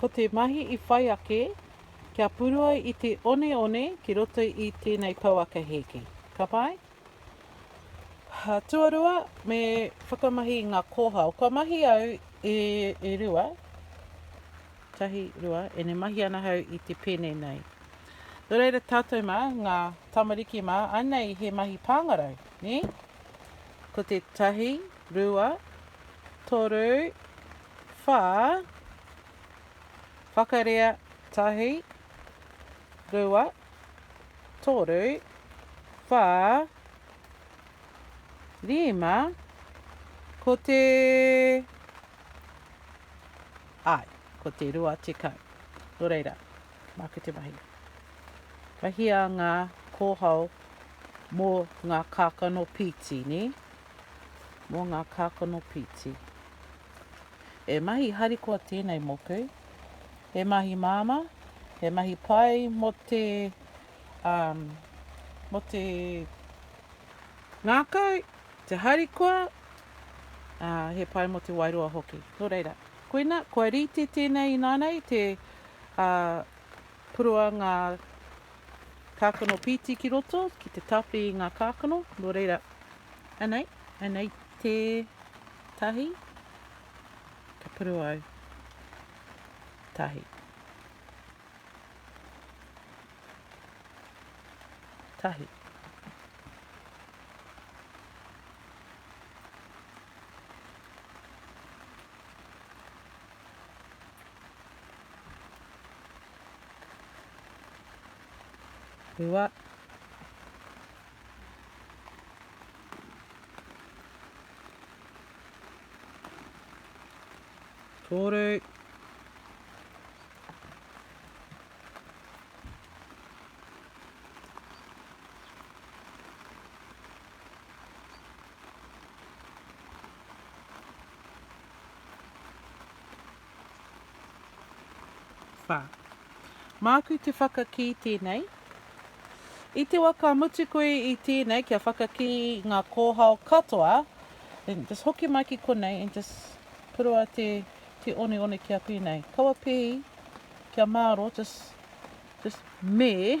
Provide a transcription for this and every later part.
Ko te mahi i whai ake, kia purua i te oneone ki roto i tēnei pouaka hēki. Ka pai? Tuarua, me whakamahi i ngā kōhao. Kua mahi au e, e rua, tahi, rua, ene mahi ana hau i te pene nei. Nō reira tātou mā, ngā tamariki mā, anei he mahi pāngarau, nē? Ko te tahi, rua, toru, whā, whakarea, tahi, rua, toru, whā, rima, ko te, āe, ko te 20. Nō reira, māku te mahi. Mahia ngā kōhao mō ngā kākano pīti, nē? Mō ngā kākano pīti. E mahi harikoa tēnei mōku. He mahi māmā, he mahi pai mō te, um, mō te ngākau, te harikoa, ā, he pai mō te wairua hoki. Nō reira, koina, kua rite tēnei inānei te, ā, purua ngā kākano pīti ki roto, ki te tāwhi i ngā kākano. Nō reira, anei, anei te tahi, ka purua au, tahi. Tahi. Rua. Toru. Whā. Māku te whakakī tēnei. I te wa ka mutu koe i tēnei kia whakakī ngā kōhao katoa, then just hoki mai ki konei and just purua te, te oneone kia pēnei. Kaua pēhi, kia māro, just, just me.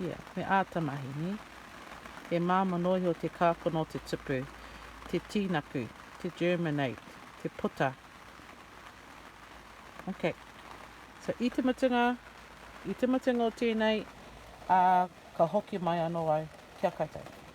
Yeah, me āta mahi, nē? He māmā noa iho te kākano te tupu, te tīnaku, te germinate, te puta. Ok. So, i te mutunga, i te mutunga o tēnei, ā, ka hoki mai anō au ki a koutou.